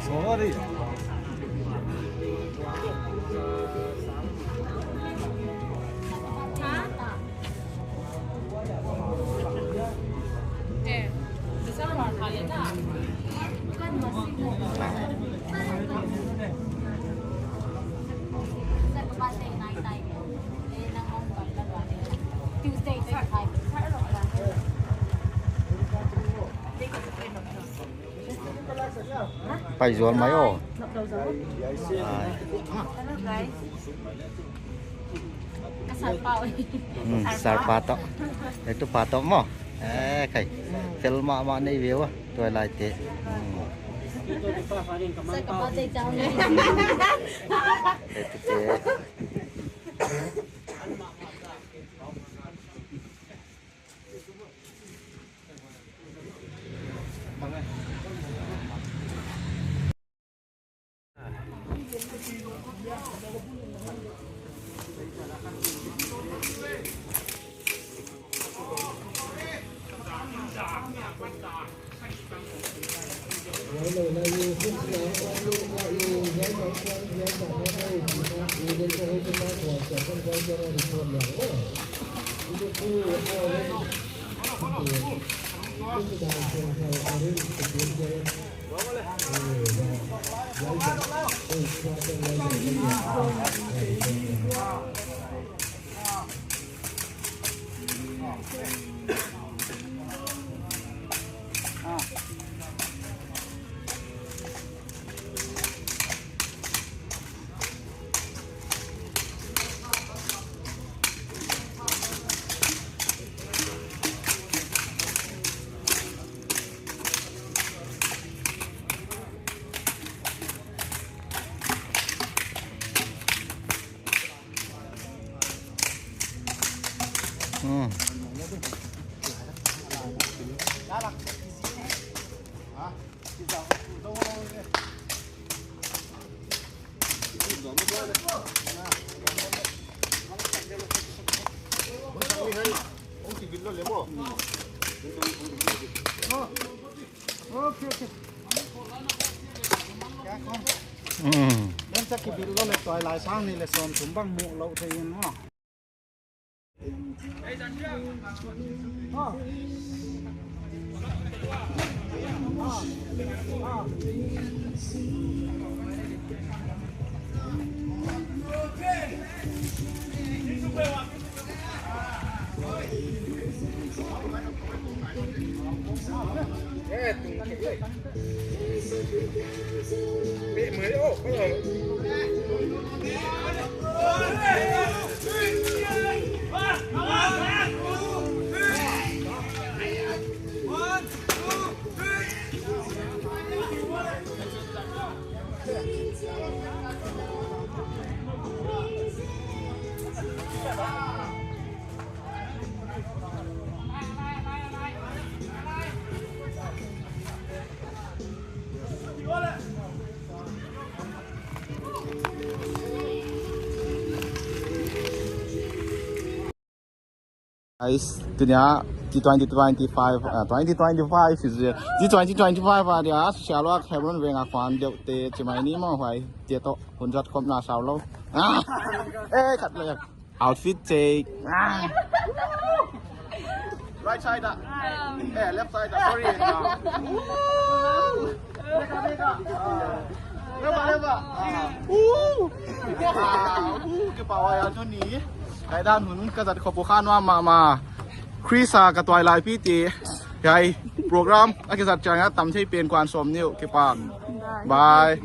Sorry. Pai zual mai aw. Sar pa tawh hei tu pa tawh maw e khai fel mah mah nei viau a tuai lai te. Hei tu te. Guys, tunia T2025 2025 is T2025 ah dia shalwa Hebron venga kwan deuh te chimai ni mo hwai tia to hun rat khom na saw lo ah eh khat le outfit check ah right side ah eh left side ah sorry. Ke pa wa ya chu ni kai dan hun ka zat khopu khan wa ma ma Krisa ka toy lai pi ti kai program a ke zat changa tam thei pen kwan som niu ke pa. Bye.